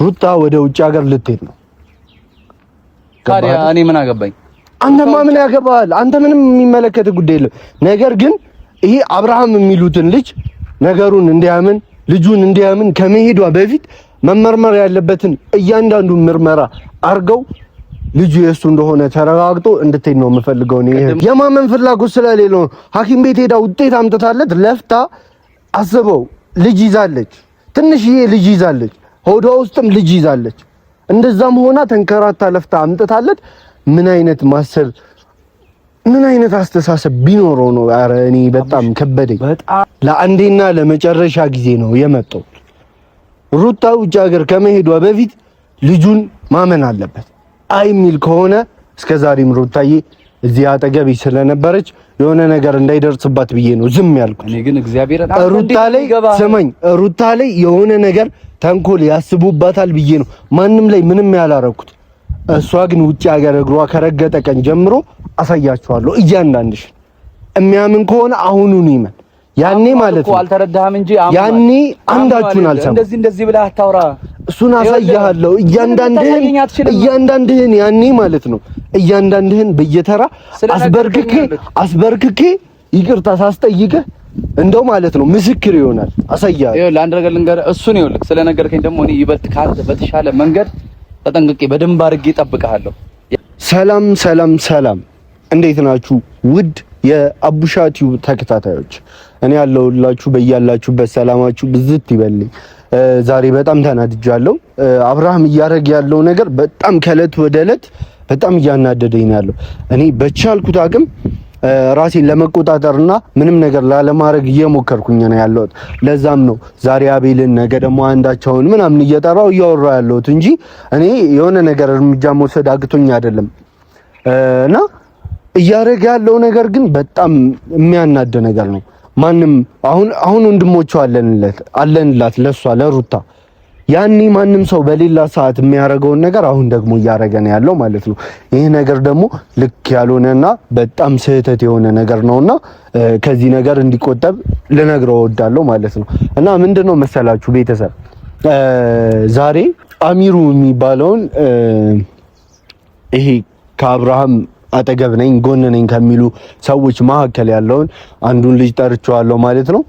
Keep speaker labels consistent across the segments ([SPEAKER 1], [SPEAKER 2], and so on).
[SPEAKER 1] ሩታ ወደ ውጭ ሀገር ልትሄድ ነው።
[SPEAKER 2] ታዲያ እኔ ምን አገባኝ?
[SPEAKER 1] አንተማ ምን ያገባሃል? አንተ ምንም የሚመለከት ጉዳይ የለም። ነገር ግን ይሄ አብርሃም የሚሉትን ልጅ ነገሩን እንዲያምን ልጁን እንዲያምን ከመሄዷ በፊት መመርመር ያለበትን እያንዳንዱ ምርመራ አርገው ልጁ የእሱ እንደሆነ ተረጋግጦ እንድትሄድ ነው የምፈልገው። እኔ የማመን ፍላጎት ስለሌለው ሐኪም ቤት ሄዳ ውጤት አምጥታለት ለፍታ አስበው ልጅ ይዛለች፣ ትንሽዬ ልጅ ይዛለች፣ ሆዷ ውስጥም ልጅ ይዛለች። እንደዛም ሆና ተንከራታ ለፍታ አምጥታለት ምን አይነት ማሰብ ምን አይነት አስተሳሰብ ቢኖረው ነው? ኧረ እኔ በጣም ከበደኝ። ለአንዴና ለመጨረሻ ጊዜ ነው የመጣው። ሩታ ውጭ ሀገር ከመሄዷ በፊት ልጁን ማመን አለበት። አይ የሚል ከሆነ እስከ ዛሬም ሩታዬ እዚህ አጠገቤ ስለነበረች የሆነ ነገር እንዳይደርስባት ብዬ ነው ዝም ያልኩት።
[SPEAKER 2] እኔ ግን እግዚአብሔር
[SPEAKER 1] ሩታ ላይ ስማኝ፣ ሩታ ላይ የሆነ ነገር ተንኮል ያስቡባታል ብዬ ነው ማንም ላይ ምንም ያላረኩት። እሷ ግን ውጭ ሀገር እግሯ ከረገጠ ቀን ጀምሮ አሳያችኋለሁ። እያንዳንድሽ የሚያምን ከሆነ አሁኑን ይመን። ያኔ ማለት ነው
[SPEAKER 2] አልተረዳህም እንጂ
[SPEAKER 1] ያኔ አንዳችሁን አልሰማም።
[SPEAKER 2] እንደዚህ እንደዚህ ብለህ አታውራ።
[SPEAKER 1] እሱን አሳያለሁ። እያንዳንድህን እያንዳንድህን ያኔ ማለት ነው እያንዳንድህን በየተራ አስበርክኬ አስበርክኬ ይቅርታ ሳስጠይቅህ እንደው ማለት ነው ምስክር ይሆናል። አሳያለሁ።
[SPEAKER 2] ይኸውልህ አንድ ነገር ልንገርህ። እሱን ይኸውልህ ስለነገርከኝ ደግሞ እኔ ይበልጥ ካንተ በተሻለ መንገድ ተጠንቅቄ በደንብ አድርጌ እጠብቅሃለሁ።
[SPEAKER 1] ሰላም ሰላም ሰላም፣ እንዴት ናችሁ ውድ የአቡሻ ቲዩብ ተከታታዮች? እኔ ያለሁላችሁ በያላችሁበት ሰላማችሁ ብዝት ይበልኝ። ዛሬ በጣም ተናድጃለሁ። አብርሃም እያደረገ ያለው ነገር በጣም ከእለት ወደ እለት በጣም እያናደደኝ ነው ያለው። እኔ በቻልኩት አቅም ራሴን ለመቆጣጠርና ምንም ነገር ላለማድረግ እየሞከርኩኝ ነው ያለሁት። ለዛም ነው ዛሬ አቤልን ነገ ደግሞ አንዳቸውን ምናምን እየጠራው እያወራ ያለሁት እንጂ እኔ የሆነ ነገር እርምጃ መውሰድ አቅቶኝ አይደለም። እና እያደረገ ያለው ነገር ግን በጣም የሚያናድ ነገር ነው። ማንም አሁን አሁን ወንድሞቹ አለንለት አለንላት ለሷ ለሩታ ያኔ ማንም ሰው በሌላ ሰዓት የሚያደርገውን ነገር አሁን ደግሞ እያደረገ ነው ያለው ማለት ነው። ይህ ነገር ደግሞ ልክ ያልሆነና በጣም ስህተት የሆነ ነገር ነውና ከዚህ ነገር እንዲቆጠብ ልነግረው እወዳለሁ ማለት ነው። እና ምንድነው መሰላችሁ ቤተሰብ ዛሬ አሚሩ የሚባለውን ይሄ ከአብርሃም አጠገብ ነኝ ጎን ነኝ ከሚሉ ሰዎች መካከል ያለውን አንዱን ልጅ ጠርቼዋለሁ ማለት ነው።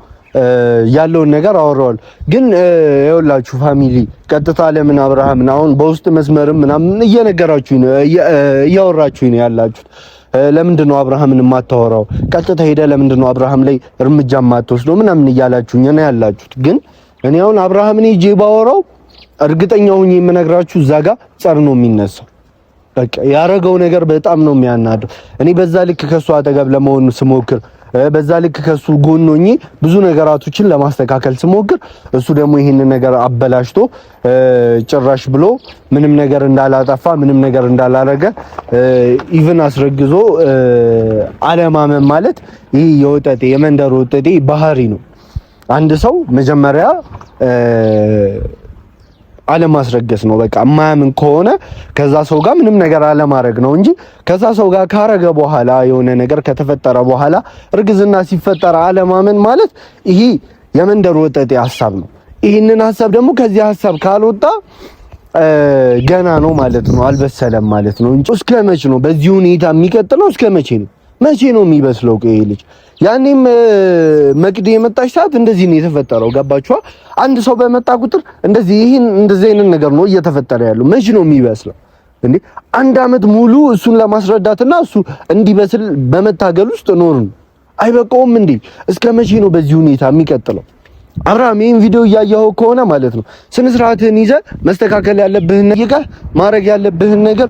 [SPEAKER 1] ያለውን ነገር አወራዋል። ግን ይኸውላችሁ family ቀጥታ ለምን አብርሃምን አሁን በውስጥ መስመርም ምናምን እየነገራችሁ ነው እያወራችሁ ነው ያላችሁት። ለምንድን ነው አብርሃምን የማታወራው? ቀጥታ ሄደ ለምንድን ነው አብርሃም ላይ እርምጃ የማትወስደው ምናምን እያላችሁኝ ነው ያላችሁት። ግን እኔ አሁን አብርሃምን ሄጄ ባወራው እርግጠኛ ሆኜ የምነግራችሁ እዛ ጋ ጸር ነው የሚነሳው። በቃ ያረገው ነገር በጣም ነው የሚያናደው። እኔ በዛ ልክ ከሱ አጠገብ ለመሆን ስሞክር በዛ ልክ ከሱ ጎን ሆኜ ብዙ ነገራቶችን ለማስተካከል ስሞክር እሱ ደግሞ ይህንን ነገር አበላሽቶ ጭራሽ ብሎ ምንም ነገር እንዳላጠፋ ምንም ነገር እንዳላረገ even አስረግዞ አለማመን ማለት ይህ የወጠጤ የመንደር ወጠጤ ባህሪ ነው። አንድ ሰው መጀመሪያ አለማስረገዝ ነው። በቃ የማያምን ከሆነ ከዛ ሰው ጋር ምንም ነገር አለማድረግ ነው እንጂ ከዛ ሰው ጋር ካረገ በኋላ የሆነ ነገር ከተፈጠረ በኋላ እርግዝና ሲፈጠር አለማመን ማለት ይሄ የመንደር ወጠጤ ሀሳብ ነው። ይህንን ሀሳብ ደግሞ ከዚህ ሀሳብ ካልወጣ ገና ነው ማለት ነው፣ አልበሰለም ማለት ነው እንጂ እስከ መቼ ነው በዚህ ሁኔታ የሚቀጥለው? እስከ መቼ ነው? መቼ ነው የሚበስለው? ይሄ ልጅ ያኔም መቅዲ የመጣች ሰዓት እንደዚህ ነው የተፈጠረው። ገባችኋ? አንድ ሰው በመጣ ቁጥር እንደዚህ ይሄን እንደዚህ አይነት ነገር ነው እየተፈጠረ ያለው። መቼ ነው የሚበስለው እንዴ? አንድ አመት ሙሉ እሱን ለማስረዳትና እሱ እንዲበስል በመታገል ውስጥ ኖርን። አይበቃውም እንዴ? እስከ መቼ ነው በዚህ ሁኔታ የሚቀጥለው? አብርሃም ይህን ቪዲዮ እያየኸው ከሆነ ማለት ነው ስነ ስርዓትህን ይዘህ መስተካከል ያለብህን ነገር ማድረግ ያለብህን ነገር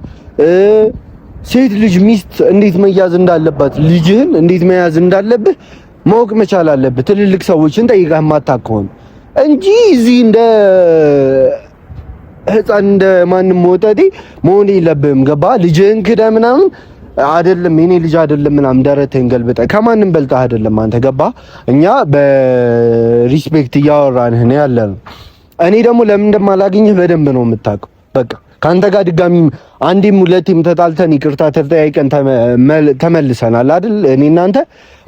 [SPEAKER 1] ሴት ልጅ ሚስት እንዴት መያዝ እንዳለባት ልጅህን እንዴት መያዝ እንዳለብህ ማወቅ መቻል አለብህ። ትልልቅ ሰዎችን ጠይቀህ የማታውቅ ከሆነ እንጂ እዚህ እንደ ሕፃን እንደ ማንም ወጠጤ መሆን የለብህም። ገባ? ልጅህን ክደህ ምናምን አይደለም የኔ ልጅ አይደለም ምናምን ደረትህን ገልብጠህ ከማንም በልጠህ አይደለም አንተ። ገባ? እኛ በ respect እያወራንህ ነው ያለነው። እኔ ደግሞ ለምን እንደማላገኝህ በደንብ ነው የምታውቀው። በቃ ከአንተ ጋር ድጋሚ አንዴም ሁለቴም ተጣልተን ይቅርታ ተጠያይቀን ተመልሰናል አይደል? እኔ እናንተ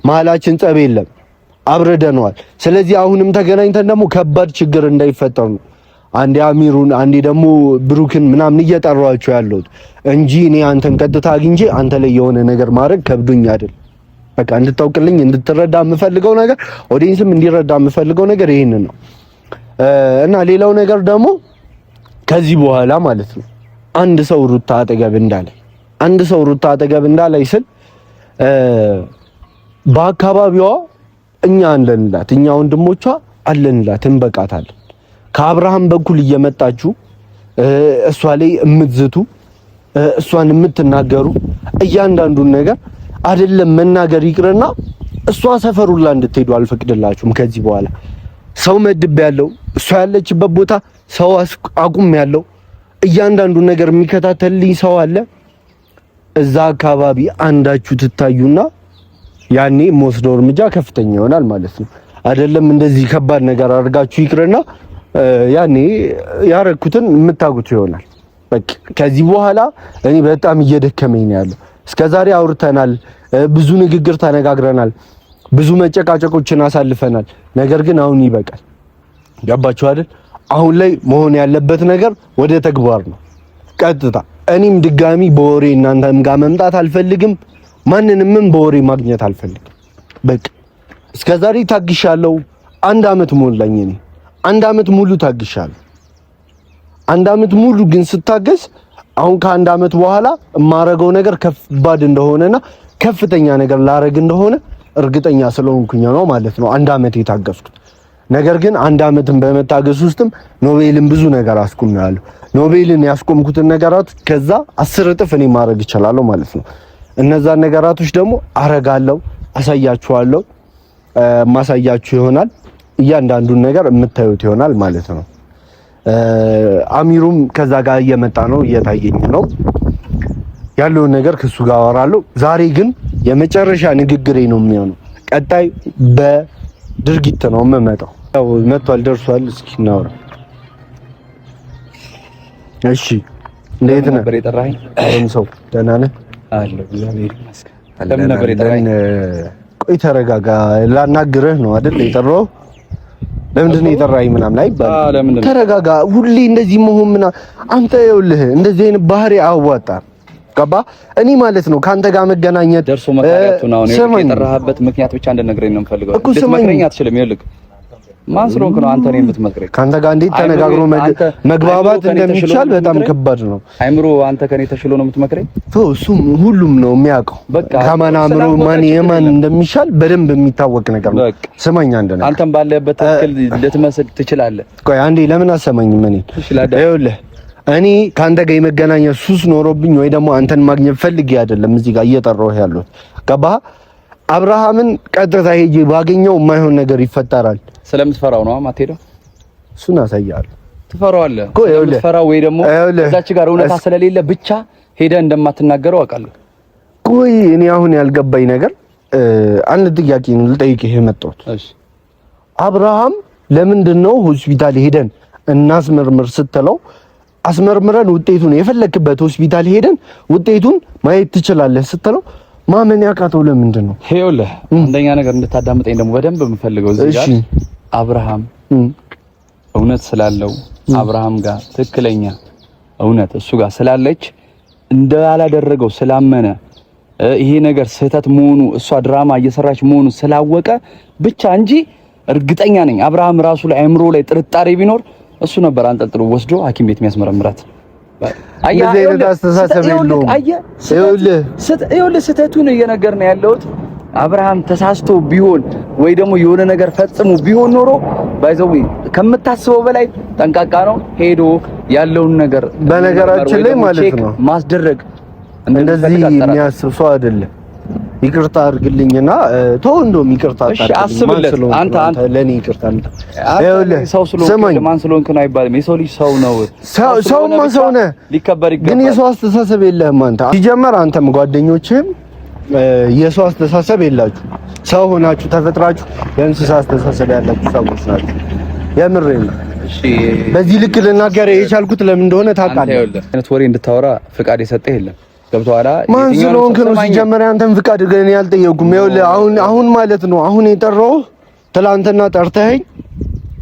[SPEAKER 1] መሀላችን ጸብ የለም፣ አብረደነዋል። ስለዚህ አሁንም ተገናኝተን ደግሞ ከባድ ችግር እንዳይፈጠር ነው። አንዴ አሚሩን አንዴ ደግሞ ብሩክን ምናምን እየጠራኋቸው ያለሁት እንጂ እኔ አንተን ቀጥታ አግኝቼ አንተ ላይ የሆነ ነገር ማድረግ ከብዶኝ አይደል። በቃ እንድታውቅልኝ እንድትረዳ የምፈልገው ነገር audience ም እንዲረዳ የምፈልገው ነገር ይሄንን ነው። እና ሌላው ነገር ደግሞ ከዚህ በኋላ ማለት ነው አንድ ሰው ሩታ አጠገብ እንዳለ አንድ ሰው ሩታ አጠገብ እንዳላይ ስል በአካባቢዋ እኛ አለንላት፣ እኛ ወንድሞቿ አለንላት፣ እንበቃታለን። ከአብርሃም በኩል እየመጣችሁ እሷ ላይ የምትዝቱ እሷን የምትናገሩ እያንዳንዱን ነገር አይደለም መናገር ይቅርና እሷ ሰፈሩላ እንድትሄዱ አልፈቅድላችሁም። ከዚህ በኋላ ሰው መድብ ያለው እሷ ያለችበት ቦታ ሰው አቁም ያለው እያንዳንዱን ነገር የሚከታተልልኝ ሰው አለ። እዛ አካባቢ አንዳችሁ ትታዩና ያኔ የምወስደው እርምጃ ከፍተኛ ይሆናል ማለት ነው። አይደለም እንደዚህ ከባድ ነገር አድርጋችሁ ይቅርና ያኔ ያረኩትን የምታውቁት ይሆናል። በቃ ከዚህ በኋላ እኔ በጣም እየደከመኝ ነው ያለው። እስከዛሬ አውርተናል፣ ብዙ ንግግር ተነጋግረናል፣ ብዙ መጨቃጨቆችን አሳልፈናል። ነገር ግን አሁን ይበቃል። ገባችሁ አይደል? አሁን ላይ መሆን ያለበት ነገር ወደ ተግባር ነው ቀጥታ። እኔም ድጋሚ በወሬ እናንተም ጋር መምጣት አልፈልግም። ማንንምም በወሬ ማግኘት አልፈልግም። በቃ እስከዛሬ ታግሻለሁ። አንድ አመት ሞላኝ። እኔ አንድ አመት ሙሉ ታግሻለሁ። አንድ አመት ሙሉ ግን ስታገስ አሁን ከአንድ አመት በኋላ የማረገው ነገር ከባድ እንደሆነና ከፍተኛ ነገር ላረግ እንደሆነ እርግጠኛ ስለሆንኩኝ ነው ማለት ነው አንድ አመት የታገስኩት። ነገር ግን አንድ አመትን በመታገስ ውስጥም ኖቤልን ብዙ ነገር አስቆሜያለሁ። ኖቤልን ያስቆምኩትን ነገራቶች ከዛ 10 እጥፍ እኔ ማድረግ እችላለሁ ማለት ነው። እነዛን ነገራቶች ደግሞ አረጋለሁ፣ አሳያችኋለሁ፣ ማሳያችሁ ይሆናል። እያንዳንዱን ነገር የምታዩት ይሆናል ማለት ነው። አሚሩም ከዛ ጋር እየመጣ ነው፣ እየታየኝ ነው ያለውን ነገር ከሱ ጋር አወራለሁ። ዛሬ ግን የመጨረሻ ንግግሬ ነው የሚሆነው። ቀጣይ በድርጊት ነው የምመጣው። ያው መጥቷል፣ ደርሷል። እስኪ እናውራ። እሺ፣ እንዴት ነህ? ሰው ደህና ነህ?
[SPEAKER 2] አለሁ፣ እግዚአብሔር ይመስገን። ለምን ነበር የጠራኸኝ?
[SPEAKER 1] ቆይ ተረጋጋ፣ ላናግርህ ነው አይደል የጠራሁህ? ለምንድን ነው የጠራኸኝ ምናምን አይባልም። ተረጋጋ። ሁሌ እንደዚህ መሆን ምናምን አንተ ይኸውልህ፣ እንደዚህ አይነት ባህሪ አያዋጣም። ገባ? እኔ ማለት ነው ከአንተ ጋር መገናኘት
[SPEAKER 2] ደርሶ መካሪያቱን አሁን የጠራህበት ምክንያት ብቻ እንድነግረኝ ነው የምፈልገው። ልትመክረኝ አትችልም። ይኸውልህ ማን ስለሆንክ ነው አንተ እኔን የምትመክረኝ?
[SPEAKER 1] ከአንተ ጋር እንዴት ተነጋግሮ መግባባት እንደሚቻል በጣም ከባድ ነው።
[SPEAKER 2] አይምሮ አንተ ከኔ ተሽሎ ነው የምትመክረኝ?
[SPEAKER 1] እሱም ሁሉም ነው የሚያውቀው። ከማን አእምሮ ማን የማን እንደሚሻል በደንብ የሚታወቅ ነገር ነው። ስማኝ አንድ ነገር፣
[SPEAKER 2] አንተም ባለህበት ትክክል ልትመስል ትችላለህ።
[SPEAKER 1] ቆይ አንዴ ለምን አሰማኝም? እኔ ይኸውልህ እኔ ከአንተ ጋር የመገናኘት ሱስ ኖሮብኝ ወይ ደግሞ አንተን ማግኘት ፈልጌ አይደለም እዚህ ጋር እየጠራሁህ ያለሁት። ገባህ? አብርሃምን ቀጥታ ሄጄ ባገኘው የማይሆን ነገር ይፈጠራል።
[SPEAKER 2] ስለምትፈራው ነው የማትሄደው?
[SPEAKER 1] እሱን አሳያለሁ።
[SPEAKER 2] ትፈራዋለህ እኮ ስለምትፈራው፣ ወይ ደግሞ እዛች ጋር እውነታ ስለሌለ ብቻ ሄደህ እንደማትናገረው አውቃለሁ።
[SPEAKER 1] ቆይ እኔ አሁን ያልገባኝ ነገር አንድ ጥያቄ ነው ልጠይቅህ የመጣሁት። እሺ፣ አብርሃም ለምንድን ነው ሆስፒታል ሄደን እናስመርምር ስትለው አስመርምረን ውጤቱን የፈለክበት ሆስፒታል ሄደን ውጤቱን ማየት ትችላለህ ስትለው ማመን ያቃተው ለምንድን ነው?
[SPEAKER 2] ይኸውልህ አንደኛ ነገር እንድታዳምጠኝ ደግሞ በደንብ የምፈልገው እዚህ ጋር አብርሃም እውነት ስላለው አብርሃም ጋር ትክክለኛ እውነት እሱ ጋር ስላለች እንዳላደረገው ስላመነ ይሄ ነገር ስህተት መሆኑ እሷ ድራማ እየሰራች መሆኑ ስላወቀ ብቻ እንጂ እርግጠኛ ነኝ አብርሃም ራሱ ላይ አእምሮ ላይ ጥርጣሬ ቢኖር እሱ ነበር አንጠልጥሎ ወስዶ ሐኪም ቤት የሚያስመረምራት።
[SPEAKER 1] እንደዚህ አይነት አስተሳሰብ የለውም።
[SPEAKER 2] ይኸውልህ ስህተቱን እየነገርን ያለሁት አብርሃም ተሳስቶ ቢሆን ወይ ደግሞ የሆነ ነገር ፈጽሞ ቢሆን ኖሮ by the way ከምታስበው በላይ ጠንቃቃ ነው። ሄዶ ያለውን ነገር
[SPEAKER 1] በነገራችን ላይ ማለት ነው
[SPEAKER 2] ማስደረግ
[SPEAKER 1] እንደዚህ የሚያስብ ሰው አይደለም። ይቅርታ አድርግልኝና ተው፣ እንደውም ይቅርታ
[SPEAKER 2] አድርግልኝ። አስብለት አንተ አንተ
[SPEAKER 1] ለኔ ይቅርታ
[SPEAKER 2] ሰው ስለሆንክ ማን ስለሆንክ ነው አይባልም። የሰው ልጅ ሰው ነው።
[SPEAKER 1] ሰውማ ሰው ነህ፣
[SPEAKER 2] ሊከበር ይገባል።
[SPEAKER 1] ግን የሰው አስተሳሰብ የለህም አንተ። ሲጀመር አንተም ጓደኞችህም የሰው አስተሳሰብ የላችሁ። ሰው ሆናችሁ ተፈጥራችሁ የእንስሳ አስተሳሰብ ያላችሁ ሰዎች ናችሁ። የምሬን ነው። በዚህ ልክ ልናገር የቻልኩት ለምን እንደሆነ ታውቃለህ።
[SPEAKER 2] አይነት ወሬ እንድታወራ ፍቃድ የሰጠህ የለም። ገብቶሃል?
[SPEAKER 1] ማን ስለሆንክ ነው? ሲጀመር ያንተን ፍቃድ ግን ያልጠየኩም። ይኸውልህ አሁን አሁን ማለት ነው አሁን የጠራሁህ ትላንትና ጠርተኸኝ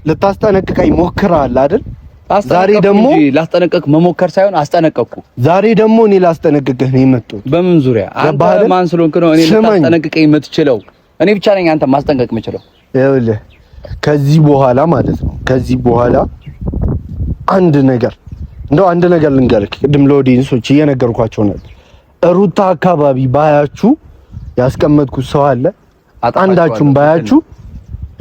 [SPEAKER 1] ልታስጠነቅቀኝ ሞክረሃል አይደል? ዛሬ ደግሞ
[SPEAKER 2] ላስጠነቀቅ መሞከር ሳይሆን አስጠነቀቅኩ።
[SPEAKER 1] ዛሬ ደግሞ እኔ ላስጠነቅቅህ ነው የመጣሁት።
[SPEAKER 2] በምን ዙሪያ? አንተ ማን ስለሆንክ ነው እኔ ልታስጠነቅቀኝ የምትችለው? እኔ ብቻ ነኝ አንተ ማስጠንቀቅ የምችለው።
[SPEAKER 1] ይኸውልህ ከዚህ በኋላ ማለት ነው፣ ከዚህ በኋላ አንድ ነገር እንደው አንድ ነገር ልንገርህ። ቅድም ለ audience ኦች እየነገርኳቸው ነበር። ሩታ አካባቢ ባያችሁ ያስቀመጥኩት ሰው አለ። አንዳችሁም ባያችሁ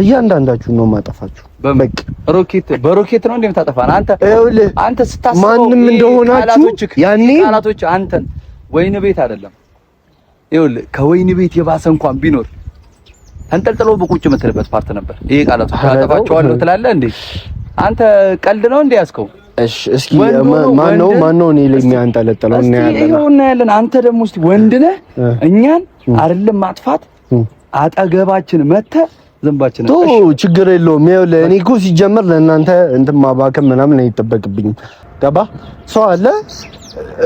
[SPEAKER 1] እያንዳንዳችሁ ነው ማጠፋችሁ።
[SPEAKER 2] በቃ ሮኬት በሮኬት ነው እንደምታጠፋን አንተ።
[SPEAKER 1] ይኸውልህ
[SPEAKER 2] አንተ ስታስበው
[SPEAKER 1] ማንም እንደሆናችሁ ያኔ
[SPEAKER 2] ቃላቶች አንተን ወይን ቤት አይደለም። ይኸውልህ ከወይን ቤት የባሰ እንኳን ቢኖር ተንጠልጥሎ በቁጭ የምትልበት part ነበር። ይሄ ቃላቶች አጠፋቸዋለሁ ትላለህ እንዴ? አንተ ቀልድ ነው እንዴ ያዝከው?
[SPEAKER 1] እሺ እስኪ ማነው ማነው እኔ ላይ የሚያንጠለጥለው?
[SPEAKER 2] እናያለን። አንተ ደግሞ እስኪ ወንድ ነህ፣ እኛን አይደለም ማጥፋት አጠገባችን መተህ ዘንባችን
[SPEAKER 1] ቶ ችግር የለውም። ይኸውልህ እኔ እኮ ሲጀመር ለእናንተ እንትን ማባከን ምናምን አይጠበቅብኝም። ገባ? ሰው አለ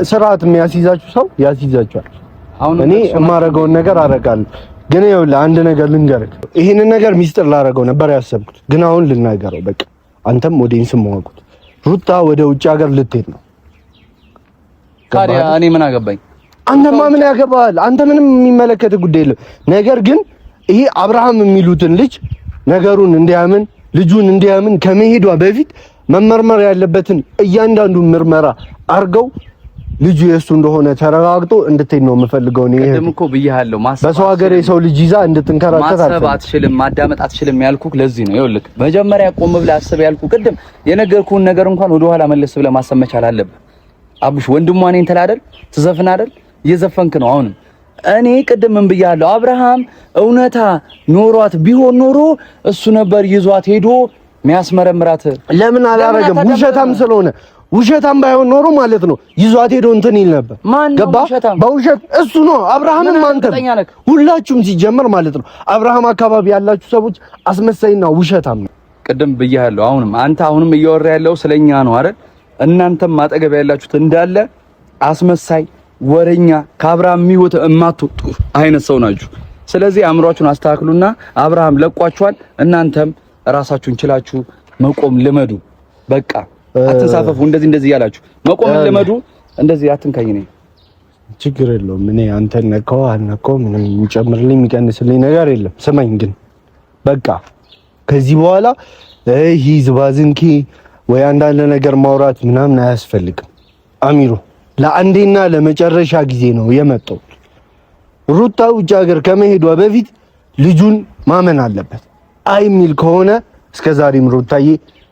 [SPEAKER 1] ስርዓት የሚያስይዛችሁ ሰው ያስይዛችኋል። እኔ የማደርገውን ነገር አደርጋለሁ። ግን ይኸውልህ አንድ ነገር ልንገርህ፣ ይሄንን ነገር ሚስጥር ላደርገው ነበር ያሰብኩት፣ ግን አሁን ልናገረው በቃ። አንተም audience ም ማወቁት ሩታ ወደ ውጭ ሀገር ልትሄድ ነው።
[SPEAKER 2] ታዲያ እኔ ምን አገባኝ?
[SPEAKER 1] አንተማ ምን ያገባሃል? አንተ ምንም የሚመለከት ጉዳይ የለም። ነገር ግን ይሄ አብርሃም የሚሉትን ልጅ ነገሩን እንዲያምን ልጁን እንዲያምን ከመሄዷ በፊት መመርመር ያለበትን እያንዳንዱ ምርመራ አርገው ልጁ የእሱ እንደሆነ ተረጋግጦ እንድትሄድ ነው የምፈልገው። እኔ
[SPEAKER 2] ቅድም እኮ ብያለሁ፣
[SPEAKER 1] በሰው ሀገር የሰው ልጅ ይዛ እንድትንከራተት
[SPEAKER 2] ማሰብ አትችልም፣ ማዳመጥ አትችልም ያልኩህ ለዚህ ነው። ይኸውልህ መጀመሪያ ቆም ብለህ አስብ ያልኩህ ቅድም የነገርኩህን ነገር እንኳን ወደኋላ መለስ ብለህ ማሰብ መቻል አለብህ። አቡሽ ወንድሟ እኔን ትል አይደል? ትዘፍን አይደል? እየዘፈንክ ነው አሁንም። እኔ ቅድም ምን ብያለሁ? አብርሃም እውነታ ኖሯት ቢሆን ኖሮ እሱ ነበር ይዟት ሄዶ የሚያስመረምራት።
[SPEAKER 1] ለምን አላረገም? ውሸታም ስለሆነ። ውሸታም ባይሆን ኖሮ ማለት ነው ይዟት ሄዶ እንትን ይል ነበር። ገባ? በውሸት እሱ ነው አብርሃምም፣ አንተም ሁላችሁም ሲጀመር ማለት ነው አብርሃም አካባቢ ያላችሁ ሰዎች አስመሳይና ውሸታም ነው።
[SPEAKER 2] ቅድም ብያለሁ። አሁንም አንተ አሁንም እያወራ ያለው ስለኛ ነው አይደል? እናንተም አጠገብ ያላችሁት እንዳለ አስመሳይ ወረኛ፣ ከአብርሃም የሚወት የማትወጡ አይነት ሰው ናችሁ። ስለዚህ አእምሯችሁን አስተካክሉና አብርሃም ለቋችኋል። እናንተም ራሳችሁን ችላችሁ መቆም ልመዱ። በቃ አትንሳፈፉ። እንደዚህ እንደዚህ እያላችሁ መቆም ልመዱ። እንደዚህ አትንካኝ። እኔ
[SPEAKER 1] ችግር የለውም። እኔ አንተን ነካው አልነካው ምንም የሚጨምርልኝ የሚቀንስልኝ ነገር የለም። ስማኝ ግን በቃ ከዚህ በኋላ ይህ ዝባዝንኪ ወይ አንዳንድ ነገር ማውራት ምናምን አያስፈልግም። አሚሮ ለአንዴና ለመጨረሻ ጊዜ ነው የመጣው። ሩታ ውጭ ሀገር ከመሄዷ በፊት ልጁን ማመን አለበት። አይ የሚል ከሆነ እስከዛሬም ሩታዬ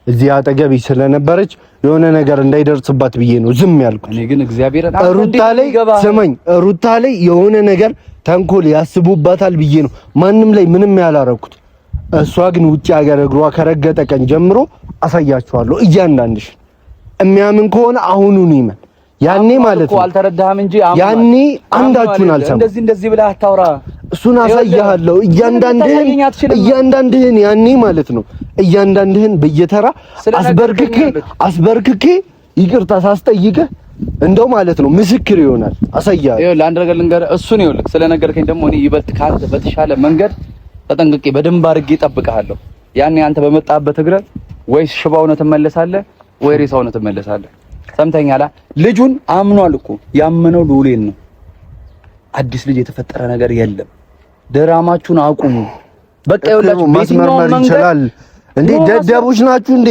[SPEAKER 1] እዚህ አጠገቤ ስለነበረች የሆነ ነገር እንዳይደርስባት ብዬ ነው ዝም ያልኩት።
[SPEAKER 2] እኔ ግን እግዚአብሔር
[SPEAKER 1] ሩታ ላይ ስማኝ፣ ሩታ ላይ የሆነ ነገር ተንኮል ያስቡባታል ብዬ ነው ማንም ላይ ምንም ያላረኩት። እሷ ግን ውጭ ሀገር እግሯ ከረገጠ ቀን ጀምሮ አሳያችኋለሁ። እያንዳንድሽ የሚያምን ከሆነ አሁኑን ይመን። ያኔ ማለት ነው
[SPEAKER 2] አልተረዳህም እንጂ
[SPEAKER 1] ያኔ አንዳችሁን አልሰማም።
[SPEAKER 2] እንደዚህ እንደዚህ ብለህ አታውራ።
[SPEAKER 1] እሱን አሳያለሁ። እያንዳንድህን እያንዳንድህን ያኔ ማለት ነው እያንዳንድህን በየተራ አስበርክኬ አስበርክኬ ይቅርታ ሳስጠይቅህ እንደው ማለት ነው ምስክር ይሆናል። አሳያለሁ።
[SPEAKER 2] ይኸውልህ አንድ ነገር ልንገርህ። እሱን ይኸውልህ ስለነገርከኝ ደግሞ እኔ ይበልጥ ከአንተ በተሻለ መንገድ ተጠንቅቄ በደንብ አድርጌ እጠብቅሃለሁ። ያኔ አንተ በመጣበት እግርህ ወይስ ሽባው ነው ትመለሳለህ፣ ወይ ሬሳው ነው ትመለሳለህ። ሰምተኛላ? ልጁን አምኗል እኮ ያመነው ሉሌን ነው። አዲስ ልጅ የተፈጠረ ነገር የለም። ድራማችሁን አቁሙ። በቃ ይኸውላችሁ
[SPEAKER 1] ማስመርመር ይችላል እንዴ? ደደቦች ናችሁ እንዴ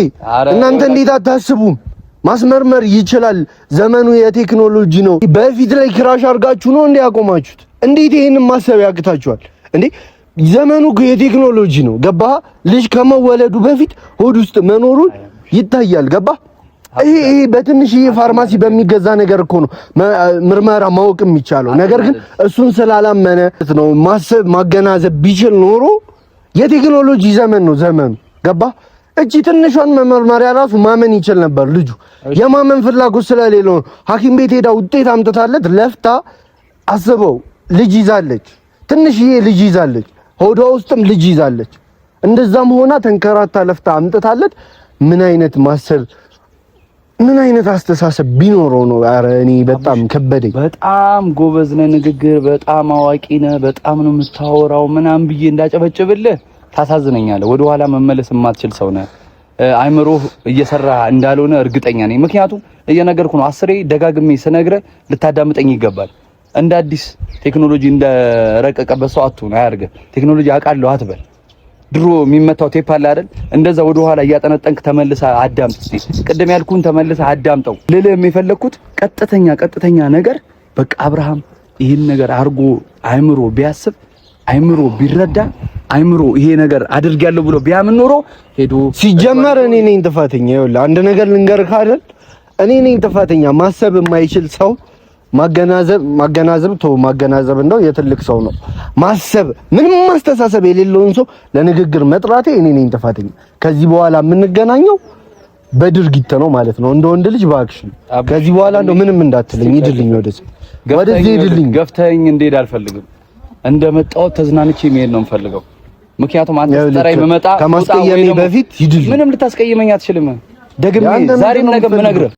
[SPEAKER 1] እናንተ? እንዴት አታስቡም? ማስመርመር ይችላል። ዘመኑ የቴክኖሎጂ ነው። በፊት ላይ crash አድርጋችሁ ነው እንዴ ያቆማችሁት? እንዴት ይሄንን ማሰብ ያቅታችኋል እንዴ? ዘመኑ የቴክኖሎጂ ነው። ገባ? ልጅ ከመወለዱ በፊት ሆድ ውስጥ መኖሩን ይታያል። ገባ? ይሄ ይሄ በትንሽዬ ፋርማሲ በሚገዛ ነገር እኮ ነው ምርመራ ማወቅ የሚቻለው። ነገር ግን እሱን ስላላመነ ነው። ማሰብ ማገናዘብ ቢችል ኖሮ የቴክኖሎጂ ዘመን ነው ዘመኑ። ገባ? እቺ ትንሿን መመርመሪያ ራሱ ማመን ይችል ነበር። ልጁ የማመን ፍላጎት ስለሌለው ነው ሐኪም ቤት ሄዳ ውጤት አምጥታለት ለፍታ አስበው ልጅ ይዛለች፣ ትንሽዬ ልጅ ይዛለች፣ ሆዷ ውስጥም ልጅ ይዛለች። እንደዛም ሆና ተንከራታ ለፍታ አምጥታለት ምን አይነት ማሰብ ምን አይነት አስተሳሰብ ቢኖረው ነው? ኧረ እኔ በጣም ከበደኝ።
[SPEAKER 2] በጣም ጎበዝ ነህ፣ ንግግር በጣም አዋቂ ነህ፣ በጣም ነው የምታወራው ምናምን ብዬ እንዳጨበጭብልህ ታሳዝነኛለህ። ወደ ኋላ መመለስ የማትችል ሰው ነህ። አይምሮ እየሰራ እንዳልሆነ እርግጠኛ ነኝ። ምክንያቱም እየነገርኩ ነው፣ አስሬ ደጋግሜ ስነግረ ልታዳምጠኝ ይገባል። እንደ አዲስ ቴክኖሎጂ እንደረቀቀበት ሰው አትሁን፣ አያርገህ። ቴክኖሎጂ አውቃለሁ አትበል። ድሮ የሚመታው ቴፕ አለ አይደል? እንደዛ ወደ ኋላ እያጠነጠንክ ተመልሰህ አዳምጥ። እስቲ ቅድም ያልኩህን ተመልሰህ አዳምጠው። ልልህ የፈለግኩት ቀጥተኛ ቀጥተኛ ነገር በቃ አብርሃም ይህን ነገር አድርጎ አይምሮ ቢያስብ፣ አይምሮ ቢረዳ፣ አይምሮ ይሄ ነገር አድርጊያለሁ ብሎ ቢያምን ኖሮ ሄዶ
[SPEAKER 1] ሲጀመር እኔ ነኝ ጥፋተኛ። ይኸውልህ አንድ ነገር ልንገርህ አይደል? እኔ ነኝ ጥፋተኛ። ማሰብ የማይችል ሰው ማገናዘብ ማገናዘብ ተው፣ ማገናዘብ እንደው የትልቅ ሰው ነው። ማሰብ ምንም ማስተሳሰብ የሌለውን ሰው ለንግግር መጥራቴ እኔ ነኝ ጥፋተኛ። ከዚህ በኋላ የምንገናኘው በድርጊት ነው ማለት ነው፣ እንደ ወንድ ልጅ በ action። ከዚህ በኋላ እንደው ምንም እንዳትለኝ፣ ሂድልኝ፣ ወደዚህ ወደዚህ ሂድልኝ።
[SPEAKER 2] ገፍተኸኝ እንድሄድ አልፈልግም። እንደመጣሁ ተዝናንቼ መሄድ ነው የምፈልገው። ምክንያቱም አንተ ስትጠራኝ ብመጣ
[SPEAKER 1] ከማስቀየሜ በፊት ሂድልኝ።
[SPEAKER 2] ምንም ልታስቀይመኝ አትችልም። ደግሜ ዛሬም ነገ የምነግርህ